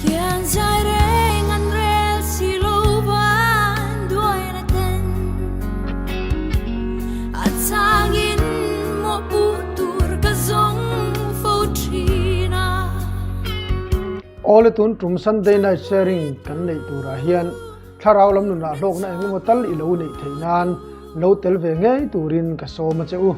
Kian zai reng an rel si lo van duaina ten A changin mawhpuh tur ka zawng fo thin a. Awle tun tum Sunday Night Sharing kan neih turah hian thlarau lam nunah hlawkna engemaw tal i lo neih theih nan lo tel ve ngei turin ka sawm a che u.